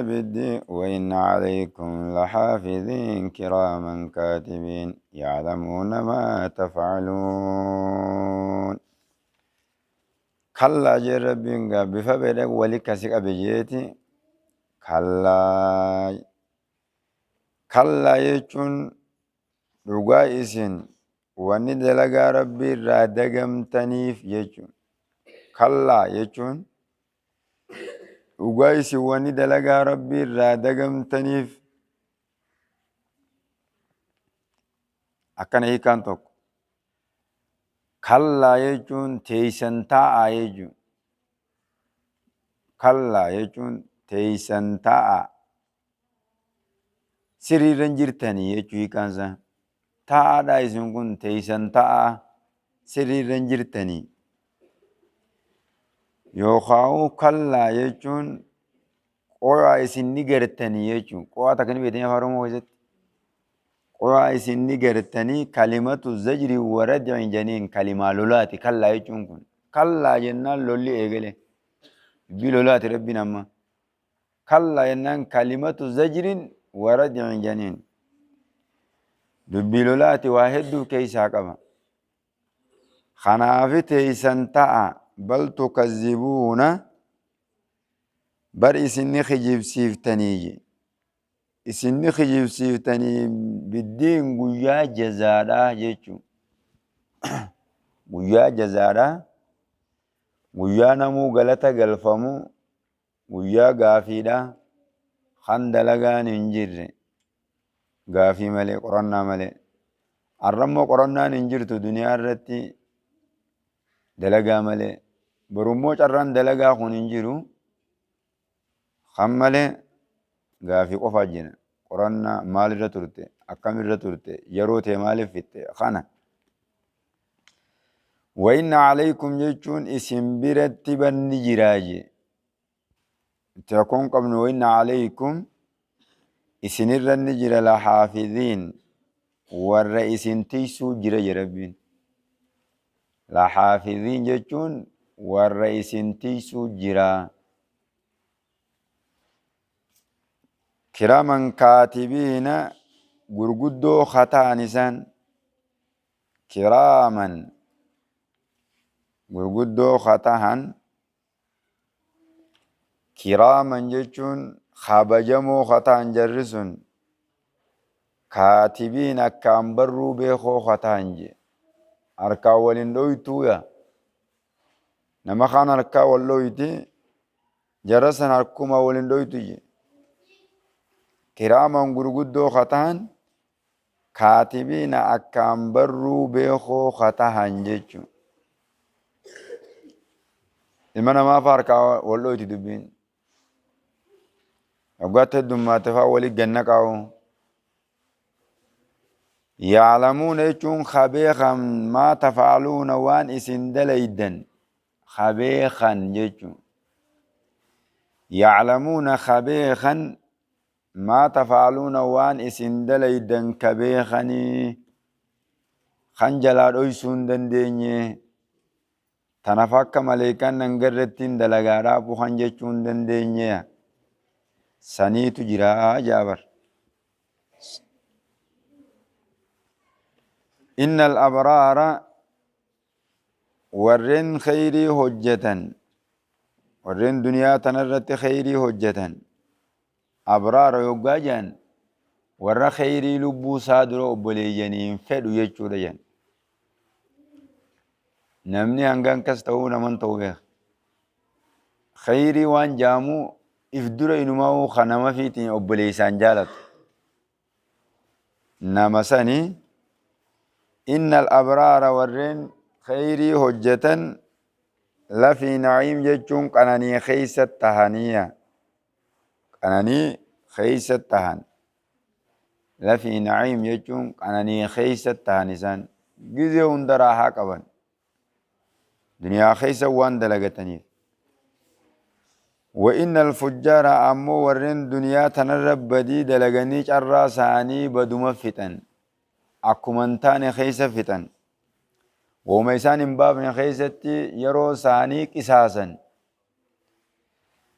بالدين وإن عليكم لحافظين كراما كاتبين يعلمون ما تفعلون. كلا جي ربين bifa fedhe wali kasi qabe jeeti. Kallaa, kallaa jechuun dhugaa isin wanni dalagaa Rabbii irraa dagamtaniif jechuun. Kallaa jechuun dhugaa isin wanni dalagaa Rabbii irraa dagamtaniif. Akkana hiikaan tokko. Kallaa jechuun teeysan taa'aa jechuun. Kallaa jechuun teeysan taa'aa. Sirriirra hin jirtanii jechuu hiikaan isaa. Taa'aadhaa isin kun teeysan taa'aa, sirriirra hin jirtanii. Yookaan kallaa jechuun qo'aa isin ni gartanii jechuun. Qo'aa takka ni beektanii Afaan Oromoo keessatti. Qo'aa isin ni gartanii, kalimatu zajri wa rad'in janiin, kalimaa lolaati kallaa jechuun kun. Kallaa jennaan lolli eegale. Dubbii lolaati Rabbiin amma. Kallaa jennaan kalimatu zajrin wa rad'in janiin. Dubbii lolaati, waa hedduu keessaa qaba. Kanaafi teeysan ta'a. Bal tukazzibuuna, bar isin ni kijibsiiftanii. Isin ni kijibsiiftanii biddiin, guyyaa jazaadhaa jechuun. Guyyaa jazaadhaa, guyyaa namuu galata galfamu, guyyaa gaafiidha, kan dalagaan hin jirre, gaafii malee, qorannaa malee. Har'ammoo qorannaan hin jirtu duniyaa irratti, dalagaa malee. Borummoo carraan dalagaa kun hin jiru. Kan malee gaafii qofaa jira. Qorannaa maalirra turte, akkamirra turte, yeroo ta'e maaliif fixxe kana. Wa inna alaykum jechuun isin biratti banni jiraa je. Itti rakkoon qabnu. Wa inna alaykum, isinirra ni jira, lahaafiziin, warra isin tiksuu jira je Rabbiin. Lahaafiziin jechuun warra isin tiksuu jira. Kiraaman kaatibiina, gurguddoo kataan isaan. Kiraaman, gurguddoo katahan. Kiraaman jechuun kabajamoo kataan jarri sun. Kaatibiin, akkaan barruu beekoo kataan je. Harkaan waliin dhoytuuya. Nama kaan harkaa wal dhoyti, jara san harkuma waliin dhoytu je. Kiraaman, gurguddoo kataan, kaatibiina, akkaan barruu beekoo katahan jechuun. Ilma namaa fa harkaa wal dhoyti dubbiin. Waggaatti heddummaate fa'aa walii ganna qaa'u. Ya'lamuuna jechuun ka beekan, maa tafa'aluuna, waan isin dalaydan ka beekan jechuun. Ya'lamuuna, ka beekan, maa tafa'aluuna, waan isin dalaydan ka beekanii, kan jalaa dhoysuu hin dandeenye. Tanaaf akka maleekaan nan garrettiin dalagaa dhaabu kan jechuu hin dandeenye saniitu jira jaabar. Innal abraara, warreen kheyrii hojjetan, warreen duniyaa tanarratti kheyrii hojjetan. Abraara yoggaa jedhan warra kheyrii lubbuu isaa dura obboleeyyaniin fedhu jechuudha jedhan. Namni hanga akkas ta'uu naman ta'uu beeka. Kheyrii waan jaamu if dura inumaa kan nama fiitiin obboleessaan jaalatu. Nama sani. Innal abraara, warreen kheyrii hojjetan, lafii na'iim jechuun qananii keessa tahaniya. Qananii keessa tahan. Lafii na'iim jechuun qananii keessa tahan, isaan gizee hunda raahaa qaban. Duniyaa keessa waan dalagataniif. Wa innal fujjaara, ammoo warreen duniyaa tanarra badii dalaganii carraa isaanii baduma fixan. Akkuma hin taane keessa fixan. Wooma isaan hin baafne keessatti yeroo isaanii qisaasan.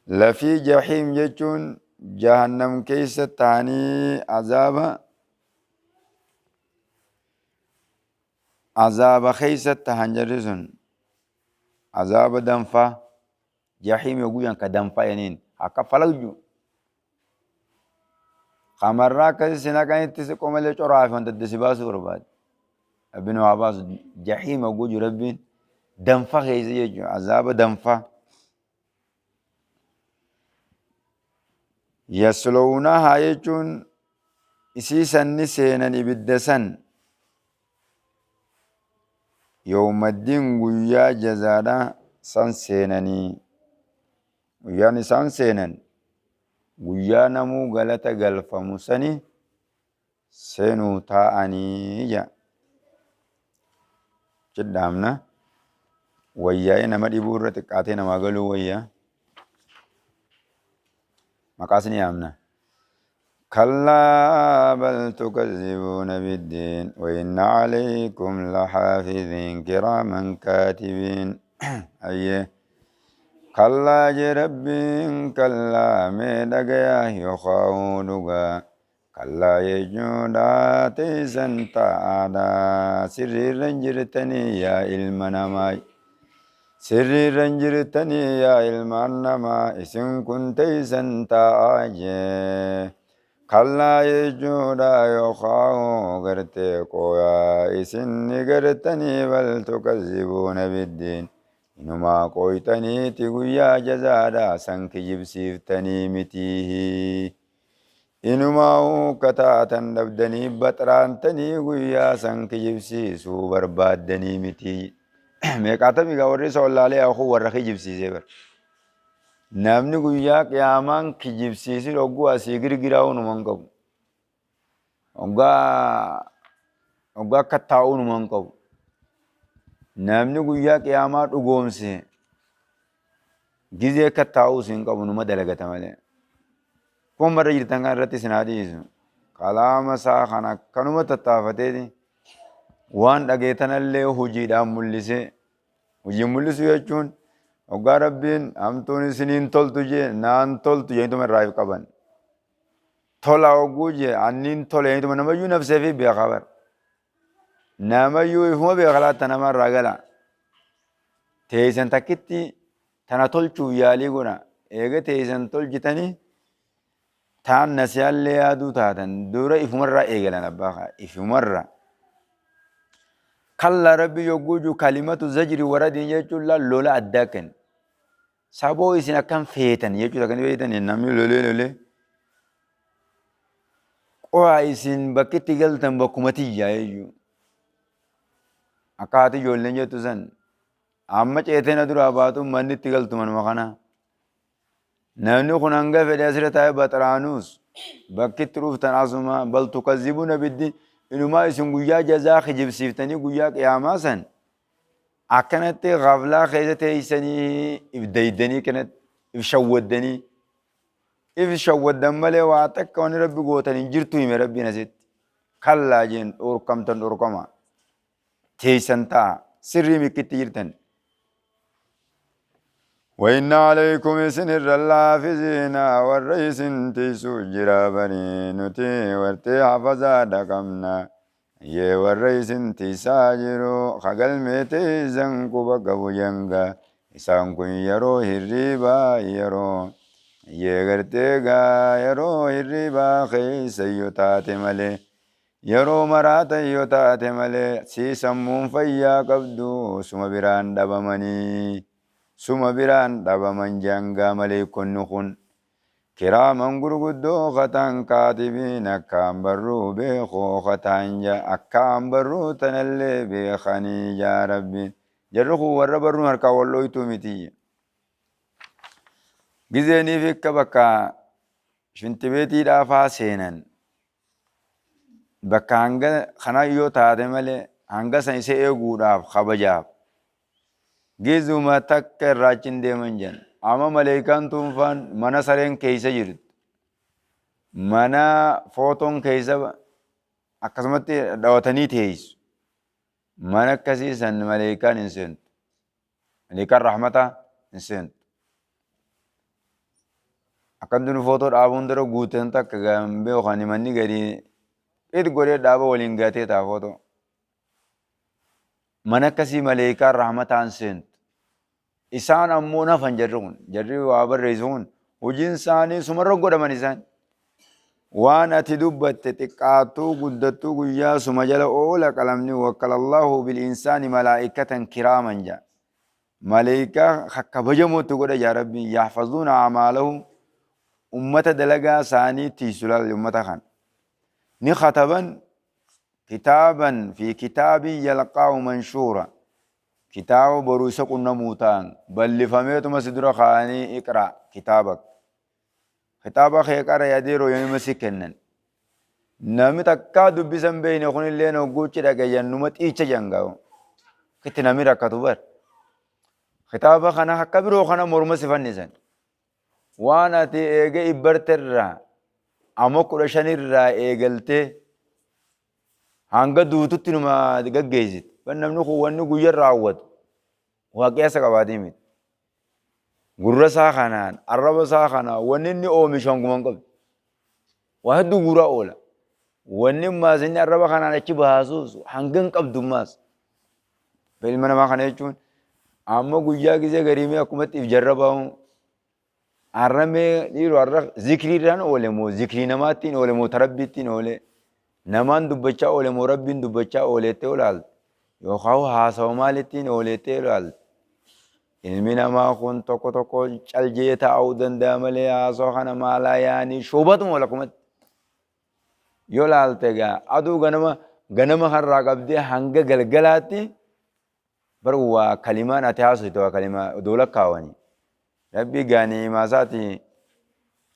Lafii jahiim jechuun jahannam keessa ta'anii azaaba keessa tahan jarri sun azaaba danfaa jahiim yogguu jedhan ka danfaa jedhaniin akka falaqju kamarraa akkasi si naqanitti si qomalee coraa fi wanta adda si baasuu barbaade. Rabbiin waa baasu jahiim yogguu jiru Rabbiin danfa keessa jechuudha azaaba danfaa. Yaslownahaa jechuun isii sanni seenan ibidda san yawmaddiin guyyaa jazaadha san seenanii guyyaan isaan seenan guyyaa namuu galata galfamu sani seenuu taa'anii ja cidhaamna wayyaa'ee nama dhibuu irra xiqqaatee namaa galuu wayyaa maqaas ni yaamna. كلا بل تكذبون بالدين وإن عليكم لحافظين كراما كاتبين أيه كلا جربين كلا ميدقيا يخاودغا كلا يجودا تيسن تادا سريرا جرتني يا إلمنماي سريرا جرتني يا إلمنما إسن كنت تيسن تاجي كلا يجودا يخاو غرتي قويا إسن غرتني بل تكذبون بالدين إنما قويتني تقويا جزادا سنك جبسيفتني متيه إنما كتاتا دبدني بطرانتني قويا سنك جبسيسو بربادني متي ميقاتمي غوري سولالي أخو ورخي جبسيسي بر Namni guyyaa qiyaamaan kijibsiisee hogguu asii girgiraa'uu numa hin qabu. Hoggaa akka taa'uu numa hin qabu. Namni guyyaa qiyaamaa dhugoomse gizee akka taa'uus hin qabu numa dalagata malee. Kun marra jirtan kan irratti isin haa dhiisu. Kalaama isaa kan akkanuma tattaafateeti waan dhageetanallee hojiidhaan mul'isee. Hojii mul'isuu jechuun hoggaa Rabbiin hamtuun isiniin toltu jee naan toltu jeetuma irraa if qaban. Tola hogguu jee anniin tola jeetuma namayyuu nafsee fi beekaa bara. Namayyuu ifuma beeka laatta nama irraa gala. Teessan takkitti tana tolchuuf yaalii godha. Eega teessan tolchitanii taan nasiyaallee yaaduu taatan dura ifumarraa eegalan abbaa kaa ifumarraa. Kalla Rabbi yogguu jiru kalimatu zajri waradiin jechuun lola addaa kenna. Saboo isin akkam feetan jechuudha kan beektan namni lolee lolee. Qo'aa isin bakki itti galtan bakkuma tiyyaa jechuudha. Akka haati ijoolleen jettu san amma ceetee na duraa baatu manni itti galtu manuma kana. Namni kun hanga fedhe asirra taa'ee baxraanuus bakki itti dhuftan asuma bal tukazzibuuna biddiin inumaa isin guyyaa jazaa kijibsiiftanii guyyaa qiyaamaa san akkanatti gaflaa keessa teessanii if daydanii kanatti if shawwaddanii if shawwaddan malee waa takka wanni rabbi gootan hin jirtu hime rabbiin asitti kallaa jeen dhorkamtan dhorkama teessan ta'a sirrii mikkitti jirtan. وإن عليكم سنر الحافظين والرئيس تيسو جرابني نتي ورتي حفظا دقمنا يه والرئيس تيساجرو خقل ميتي زنكو بقبو جنگا إسان كن يرو هريبا يرو يه غرتي يرو هريبا خيسيو تاتي ملي yeroo maraata yoo taate malee si sammuun fayyaa qabdu suma biraan dhabamanii suma biraan dhabaman jangaa malee konni kun kiraaman gurguddoo kataan kaatibiin akkaan barruu beekoo kataan ja akkaan barruu tanallee beekanii jaa rabbiin jarri kun warra barruun harkaa wal dhoytuu miti. Gizeeniif akka bakka shintibeetiidhaafaa seenan bakka hanga kana yoo taate malee hanga san isa eeguudhaaf kabajaaf gizuma takka irraa achi hin deeman jedhan. Amma maleekaan tuunfaan mana sareen keessa jirtu mana footoon keessa akkasumatti dhawatanii teessu mana akkasii san maleekaan hin seentu. Maleekaan rahmataa hin seentu. Akkanti nu footoo dhaabuun dura guutan takka hin beekan manni gadi it godhee dhaaba waliin gatee ta'a footoo. Mana akkasii maleekaan rahmataan seentu. Isaan ammoo nafan jarri kun jarri waa barreessu kun hojiin isaanii sumarra godhaman isaan. Waan ati dubbatte xiqqaattuu guddattuu guyyaa suma jala oola qalamni wakkalallahu bil insaani malaa'ikatan kiraaman jedha. Maleekaa kabajamoo godha yaa Rabbi yahfazuuna amaalahu ummata dalagaa isaanii tiisu laal ummata kana. Ni kataban kitaaban fi kitaabii yalqaahu manshuura. Kitaaba boruu isa qunnamuu ta'an bal'ifameetuma si dura kaa'anii iqra kitaabak. Kitaaba kee qara yadeeroo yoomima si kennan. Namni takkaa dubbisan beekne kunillee hogguuchi dhagayan numa xiicha jangaa'u. Itti namni rakkatu bar. Kitaaba kana akka biroo kana morma si fannisan. Waan ati eega ibbarterraa amma 15 irraa eegaltee hanga duututti numa gaggeessite. Ban namni kun wanni guyyaa raawwatu waa qiyaasa qabaatee miti. Gurra isaa kanaan arraba isaa kanaan wanni inni oomishu hanguma hin qabdu. Waa hedduu guuraa oola. Wanni ammaas inni arraba kanaan achi baasuus hanga hin qabdu ammaas. Ilma namaa kana jechuun amma guyyaa gisee gariimee akkumatti if jarrabaa'u arramee dhiiroo arra zikriirraan oole moo zikrii namaattiin oole moo tarabbiittiin oole namaan dubbachaa oole moo rabbiin dubbachaa ooleettee olaalte yookaan haasawa maalittiin ooleettee olaalte. Ilmi namaa kun tokko tokko caljee taa'uu danda'a malee haasawa kana maalaa yaanii shoobatuma oola akkumatti. Yoo laalte egaa aduu ganama ganama har'aa qabdee hanga galgalaatti bar waa kalimaan ati haasofte waa kalimaa odoo lakkaawanii. Rabbi gaanii himaasaati.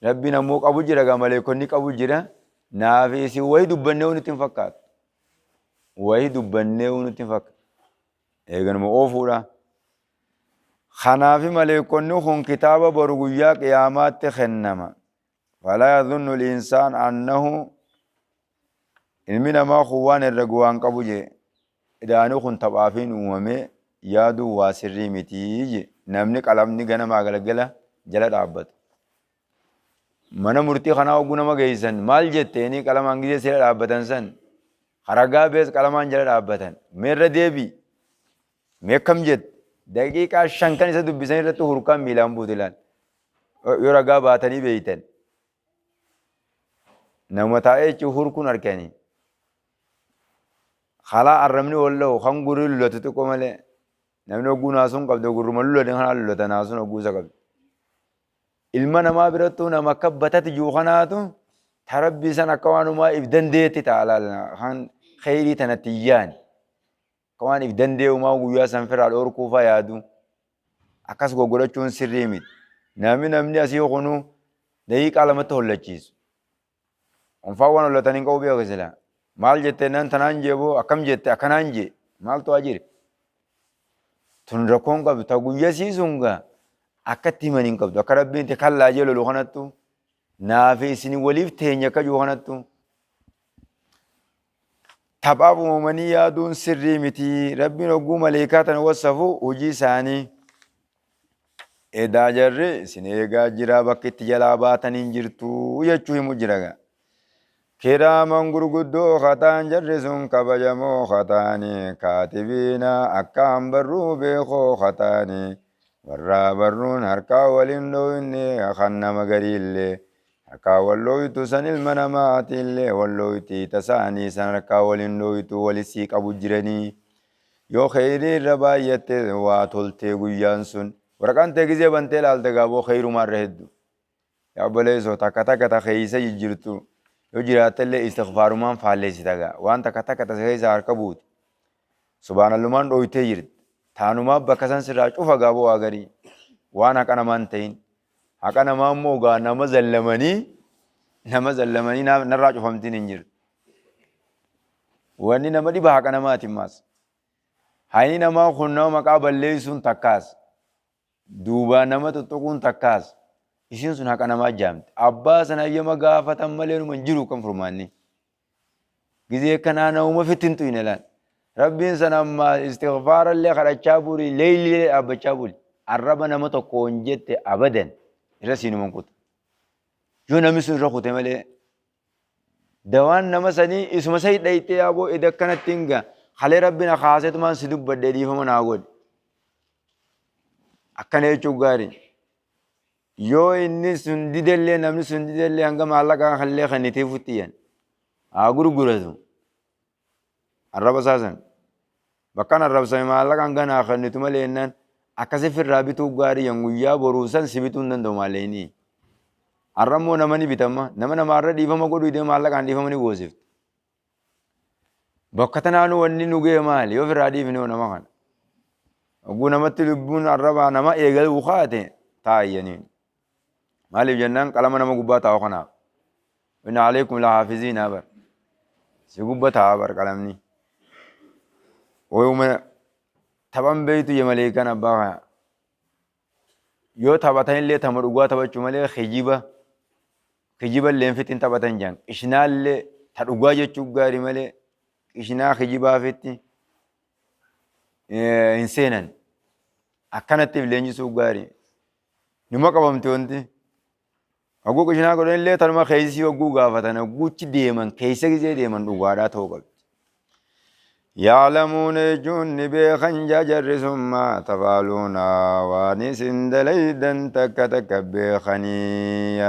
Rabbiin ammoo qabu jira gaa maleekonni qabu jira. Naafi isin wayii dubbannee nutti hin fakkaatu. Wayii dubbannee nutti hin fakkaatu. Eeganuma oofuudha. Kanaafi maleekonni kun kitaaba boru guyyaa qiyaamaatti kennama. Falaa yadhunnu al-insaan annahu ilmi namaa kun waan herregu waan qabu jee. Idaanii kun taphaafiin uumamee yaaduu waa sirrii mitii jee. Namni qalamni ganamaa galgala jala dhaabbatu. Mana murtii kanaa hogguu nama geessan maal jetteeni qalamaan gisee sira dhaabbatan san haragaa bees qalamaan jala dhaabbatan meerra deebii mee akkam jette daqiiqaa 5 kan isa dubbisan irratti hurkaan miilaan buuti laal. Yoo ragaa baatanii beeytan nama taa'ee jechuun hurkuun arganii. Kalaa arrabni walla'u kan gurri lulatu xiqqoo malee namni hogguu naasuun qabde gurruma lulate kanaa lulata naasuun hogguu isa qabde. Ilma namaa birattuu nama akka batati jiru kanaatu tarabbii san akka waanumaa if dandeetti ta'a laal kan kheyrii tanatti hin yaane. Akka waan if dandee'umaa guyyaa san firaa dhoorkuufaa yaadu. Akkas goggodhachuun sirrii miti. Namni namni asii kunuu daqiiqaa lamatti hollachiisu. Onfaan waan hollatan hin qabu beeku sila. Maal jette nan tanaan jee boo akkam jette akkanaan jee maaltu haa jire. Tun rakkoon qabdu ta guyya siisuun gaa akkatti himan hin qabdu. Akka rabbiin itti kallaa jee lolu kanattu naafi isin waliif teenya akka jiru kanattu taphaaf uumamanii yaaduun sirrii miti. Rabbiin hogguu maleekaa tana wasafu hojii isaanii edaa jarri isin eegaa jira bakki itti jalaa baatan hin jirtu jechuu himu jira gaa. Kiraaman gurguddoo kataan jarri sun kabajamoo kataani kaatibiina akkaan barruu beekoo kataani warraa barruun harkaa waliin dhooyne kan nama gariillee harkaa wal dhooytu san ilma namaatiillee wal dhooyti tasaanii san harkaa waliin dhooytu walisii qabu jiranii. Yoo kheyrii irra baay'atte waa toltee guyyaan sun waraqaan tee gizee bantee ilaalte gaaboo kheyrumaa irra hedduu. Yaa obboleessoo takka takka ta keessa jijjiirtu yoo jiraattellee istighfaarumaan faalleessita gaa waan takka takka ta keessa harka buute. Subhaanallumaan dhooytee jirti. Taanumaa bakka san sirraa cufa gaaboo waa garii waan haqa namaa hin ta'in. Haqa namaa immoo gaa nama zallamanii nama zallamanii narraa cufamtiin hin jirtu. Wanni nama dhiba haqa namaati ammaas. Hayni namaa kun nama maqaa balleessuun takkaas. Duubaan nama tuttuquun takkaas. Isiin sun haqa namaa jaamte. Abbaa sana hayyama gaafatan malee numa hin jiru kan furmaanni. Gizee kanaa namuma ofitti hin tuyne laal. Rabbiin sana ammaa istighfaara illee kadhachaa buli, leeyli illee dhaabbachaa buli. Arraba nama tokkoon jette abadan irra siinuma hin kutu. Yoo namni sun irra kute malee dawaan nama sanii isuma sanii dhayxee yaaboo eda akkanatti hin gaa kalee rabbi na kaasetumaan si dubbadhee dhiifama naa godhi. Akkana jechuun gaarii. Yoo inni sun didellee namni sun didellee hanga maallaqaa kallee kenniteefutti iyyan. Haa gurguratu. Arraba isaa san. Bakkan arrabsame maallaqa hanga naa kennitu malee jennaan akkasi firraa bituu gaarii yan guyyaa boruu san si bituu hin danda'u maallaqni. Har'a immoo nama ni bitama. Nama namaarra dhiifama godhuu didee maallaqaan dhiifama ni goosifti. Bakka tanaanuu wanni nu ga'e maali? Yoo firraa dhiifne hoo nama kana. Hogguu namatti lubbuun arrabaa nama eegaluu kaate taayyaniin. Maaliif jennaan qalama nama gubbaa taa'u kanaaf. Inna aleekum lahaafiziina bar. Si gubba taa'a bar qalamni. Wayuma taphan beeytu je maleekaan abbaa kana. Yoo taphatanillee tama dhugaa taphachuu malee kijiba kijiba illee hin fixin taphatan jaan. Qishinaallee ta dhugaa jechuu gaarii malee qishinaa kijibaafitti hin seenan. Akkanatti leenjisuu gaarii. Numa qabamti wanti. Hogguu qishinaa godhan illee tanuma keessi hogguu gaafatan hogguuchi deeman keessa gisee deeman dhugaadhaa ta'uu qabdi. Ya'lamuuna jechuun ni beekan jaa jarri sun maa tafaaluuna waan isin dalaydan takka takka beekanii.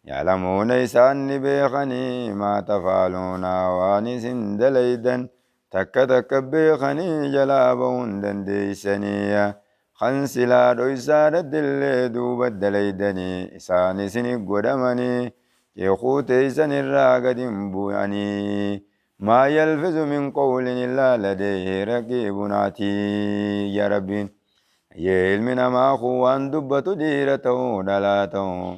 Ya'lamuuna isaan ni beekanii maa tafaaluuna waan isin dalaydan takka takka beekanii jalaa bahuu hin dandeeysanii. Kan silaa dhoysaadhattillee duuba dalaydanii isaan isini godhamanii ceekuu teeysan irraa gad hin bu'anii. Maa yalfizu min qawlin illaa ladayhi raqiibun atiid yaa Rabbiin. Hayyee ilmi namaa kun waan dubbatu dhiira ta'uu dhalaa ta'uu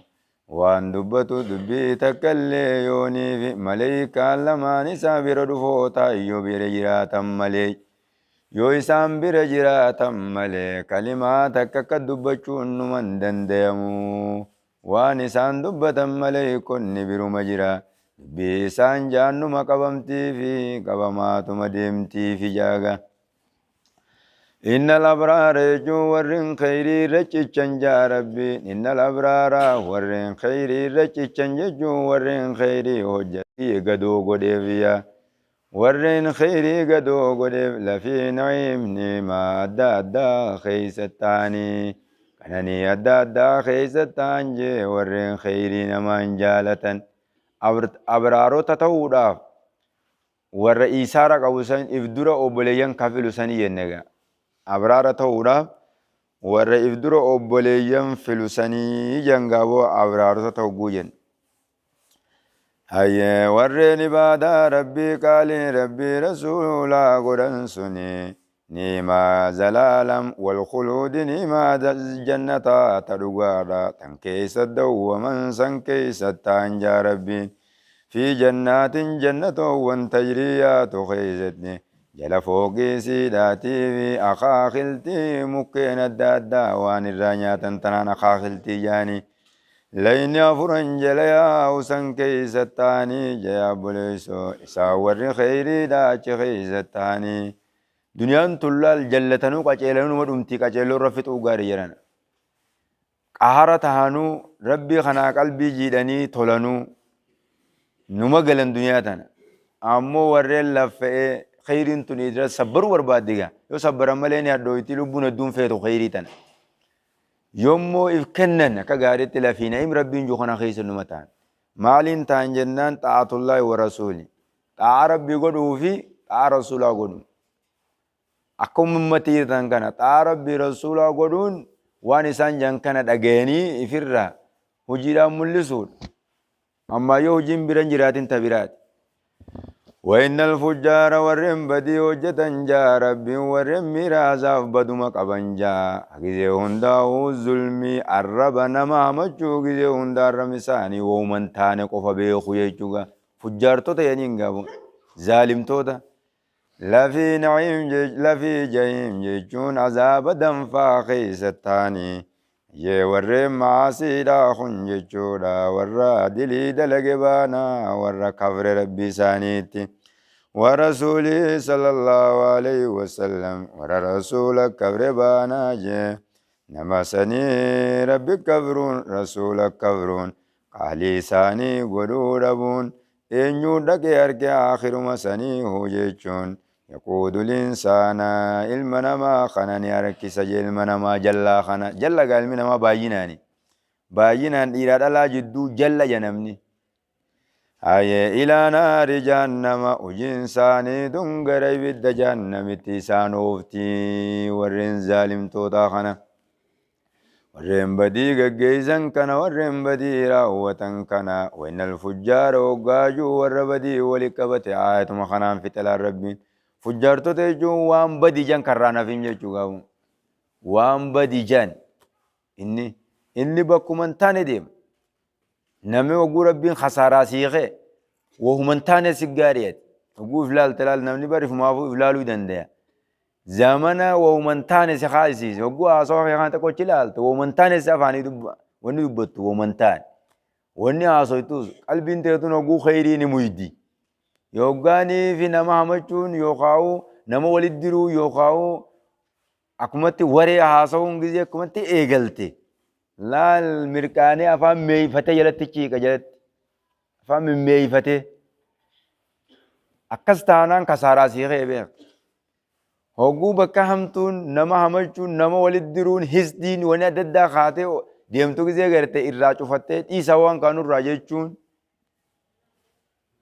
waan dubbatu dubbii takkallee yooniifi maleykaan lamaan isaa bira dhufoo taayyoo bira jiraatan malee yoo isaan bira jiraatan malee kalimaa takka akka dubbachuun numa hin dandayamu. Waan isaan dubbatan maleykonni biruma jira. Dubbii isaan ja'an numa qabamtiifi qabamaatuma deemtiifi jaaga. Innal abraara jechuun warreen kheyrii irra cichan ja'a Rabbiin. Innal abraara warreen kheyrii irra cichan jechuun warreen kheyrii hojjatan gadoo godheef yaa. Warreen kheyrii gadoo godheef lafii na'iim ni'imaa adda addaa keessa ta'anii qananii adda addaa keessa ta'an jee warreen kheyrii namaan jaalatan abraarota ta'uudhaaf warra iisaara qabu san if dura obboleeyyan kafilu sanii jenne egaa. Abraara ta'uudhaaf warra if dura obboleeyyan filu sanii jangaaboo abraarota ta'uu jenne. Hayyee warreen ibaadaa Rabbii qaalii Rabbii rasuulaa godhan suni ni'imaa zalaalam wal khuluudi ni'imaa jannataa ta dhugaadha tan keessa dawwaman san keessa ta'an jaa Rabbiin fi jannaatin jannatoowwan tajrii yaatu keessatti jala fooqii siidhaatii fi akaakiltii mukkeen adda addaa waan irraa nyaatan tanaan akaakiltii jaanii Layni afuran jala yaa'u san keeysa ta'anii jaya obboleeysoo isaan warri kheyriidha achi keeysa ta'anii duniyaan tun laal jallatanuu qaceelanuu numa dhumtii qaceelloo irra fixuu gaarii jedhan qahara tahanuu rabbii kanaa qalbii jiidhanii tolanuu numa galan duniyaa tana ammoo warreen laffa'ee kheyriin tun irra sabbaruu barbaaddi gaa yoo sabbaran malee ni hadhooyti lubbuun hedduun feetu kheyrii tana Yommoo if kennan akka gaariitti lafii na'im Rabbiin jiru kana keessa numa ta'an. Maaliin ta'an jennaan xaa'atullaahi wa rasuuli. Xaa'a Rabbii godhuu fi xaa'a rasuulaa godhuu. Akka ummatii tan kana xaa'a Rabbii rasuulaa godhuun waan isaan jan kana dhagayanii ifirraa hojiidhaan mul'isuudha. Ammaa yoo hojiin bira hin jiraatin ta biraati. Wa'innal fujjaara warreen badii hojjetan jaa Rabbiin warreen miiraasaaf baduma qaban jaa gizee hundaa'uu zulmii arraba nama hamachuu gizee hunda arrabni isaanii wooma hin taane qofa beeku jechuudha. Fujjaartota jedhaniin gaafu zaalimtoota lafii na'iim lafii jahiim jechuun azaaba danfaa keessa taanii Yee warreen ma'aasiidhaa kun jechuudha warra dilii dalage baana warra kafre rabbii isaaniitti wa rasuulii sallallahu alayhi wasallam warra rasuula kafre baana jee nama sanii rabbi kafruun rasuula kafruun Ahlii isaanii godhuu dhabuun eenyuu dhaqee arge aakhiruma saniihu jechuun yaquudul insaana ilma namaa kana ni harkisa jee ilma namaa jallaa kana jalla gaa ilmi namaa baay'inaani baay'inaan dhiiraa dhalaa jidduu jalla ja namni haye ilaa naari jahannama hojiin isaanii tun gara ibidda jahannamitti isaan oofti warreen zaalimtootaa kana. Warreen badii gaggeeysan kana, warreen badii raawwatan kana, wa innal fujjaara hoggaa ji'u warra badii wali qabate aayatuma kanaan fixe laal Rabbiin. Fujjaartota jechuun waan badii jan karraan hafin jechuu gaafu. Waan badii jan inni inni bakkuma hin taane deema. Namni hogguu Rabbiin khasaaraa sii kee wahuma hin taane si gaari'ate. Hogguu if laalte laal namni bari ifumaafuu if laaluu dandaya. Zamana wahuma hin taane si kaasisiise. Hogguu haasawa kee kana xiqqoo achi ilaalte wahuma hin taane si afaanii dubba wanni dubbattu wahuma hin taane. Wanni haasoytus qalbiin teetun hogguu kheyrii ni muydi. Yoggaanii fi nama hamachuun yookaa'u nama walitti diruu yookaa'u akkumatti waree haasawuun gizee akkumatti eegalte. Laal mirqaanee afaan meeyfatee jalatti chiiqa jalatti. Afaan mimmeeyfatee. Akkas taanaan kasaaraa sii ka'e beeka. Hogguu bakka hamtuun nama hamachuun nama walitti diruun hisdiin wani adda addaa kaatee deemtu gizee garte irraa cufattee dhiisaa waan kaanurraa jechuun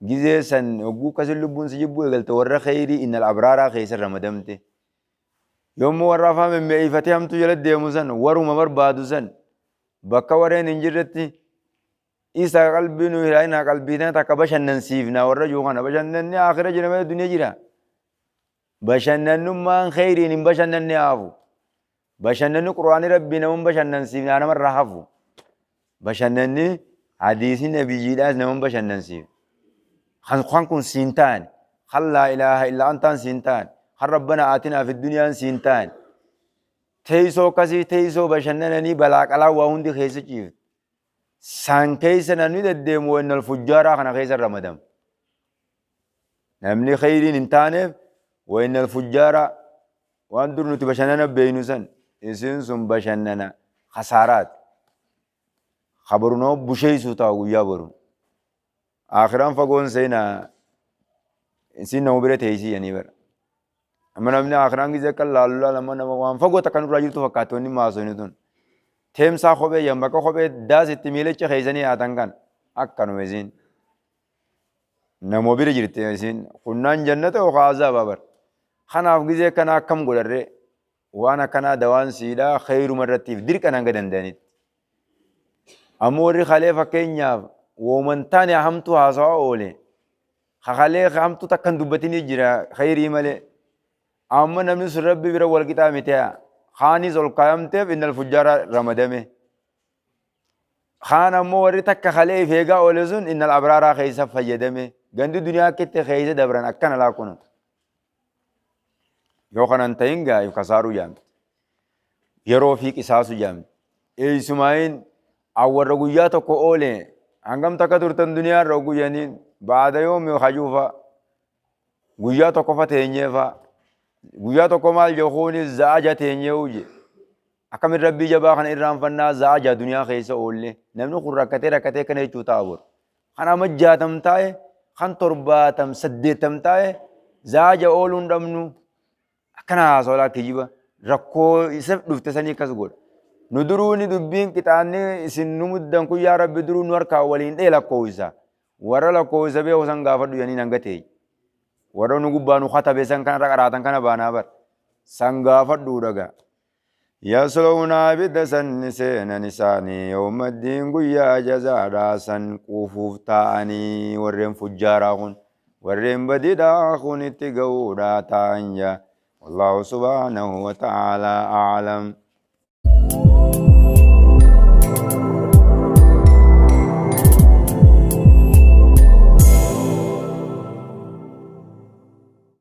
gizee san hogguu akkasin lubbuun si jibbuu eegalte warra kheyrii innal abraaraa keessa ramadamte. Yommuu warra afaan mimmeeyfatee hamtuu jala deemu san waruma barbaadu san bakka wareen hin jirretti Isa qalbii nu hiraayinaa qalbii tana takka bashannansiifna warra jiru kana bashannanni aakhira jira malee duniya jira. Bashannannummaan kheyriin hin bashannanne hafu. Bashannanni qur'aanni rabbii nama hin bashannansiifne namarraa hafu. Bashannanni hadiisni nabiyyiidhaas nama hin bashannansiifne. Kan kun siin taane kan laa ilaaha illa antaan siin taane kan rabbana aatinaa fi duniyaan siin taane teessoo akkasii teessoo bashannananii balaa qalaa waa hundi keessa ciiftu. San keessa namni deddeemu wa innal fujjaaraa kana keessa ramadama. Namni kheyriin hin taaneef wa innal fujjaaraa waan dur nuti bashannana beeynu san isin sun bashannana khasaaraati. Kabaru nama busheessuu ta'a guyyaa boru. Aakhiraan fagoon seenaa isin nama bira teessii jedhanii bara. Amma namni aakhiraan gizee akka laalu laala amma nama waan fagoo takka nurraa jirtu fakkaatti wanni maasoni tun. Teemsaa kophee jedhan bakka kophee daasitti miilicha keessanii haatan kan akkanuma isiin. Nama bira jirti isiin kunnaan jannata yookaan azaabaa bara. Kanaaf gizee kana akkam godharree waan akkanaa dawaan siidhaa kheyruma irrattiif dirqan hanga danda'anitti. Ammoo warri kalee fakkeenyaaf wooman taane hamtuu haasawaa oole kakalee hamtuu takka hin dubbatinii jira kheyrii malee. Amma namni sun rabbi bira wal qixaa miti kaanis ol kaayamteef innal fujjaara ramadame. Kaan ammoo warri takka kalee if eegaa oole sun innal abraaraa keessa fayyadame. Gandi duniyaa akkitti keessa dabran akkana laakuna. Yoo kana hin ta'in gaa if kasaaruu jaamti. Yeroo fi qisaasu jaamti. Eessumaayin awwarra guyyaa tokko oole hangam takka turtan duniyaa irra guyyaniin baada yoomi hajuufa guyyaa tokko fa teenyeefa guyyaa tokko maal jechuun za'aja teenyee huje akkamin rabbii jabaa kana irraanfannaa za'aja duniyaa keessa oolle namni kun rakkatee rakkatee kana jechuu ta'a bor. Kan amma jaatam taa'e, kan torbaatam saddeettam taa'e, zaaja ooluu hin dhabnu. Akkana haasawaa kijiba. Rakkoo isa dhufte sanii akkas godha. Nu duruu ni dubbiin qixaanni isin nu muddan kun yaa Rabbi duruu nu harkaa waliin dhee lakkoofsa. Warra lakkoofsa beeku san gaafadhu jedhanii hanga ta'e. Warra nu gubbaa nu katabe san kanarra qaraatan kana baanaa bar. San gaafadhuu dhagaa. Yaslawna ibidda san ni seenan isaanii yawmaddiin guyyaa jazaadhaa san quufuuf taa'anii warreen fujjaaraa kun warreen badiidhaa kun itti ga'uudhaa taa'an jaa wallaahu subhaanahu wa ta'aalaa a'lam.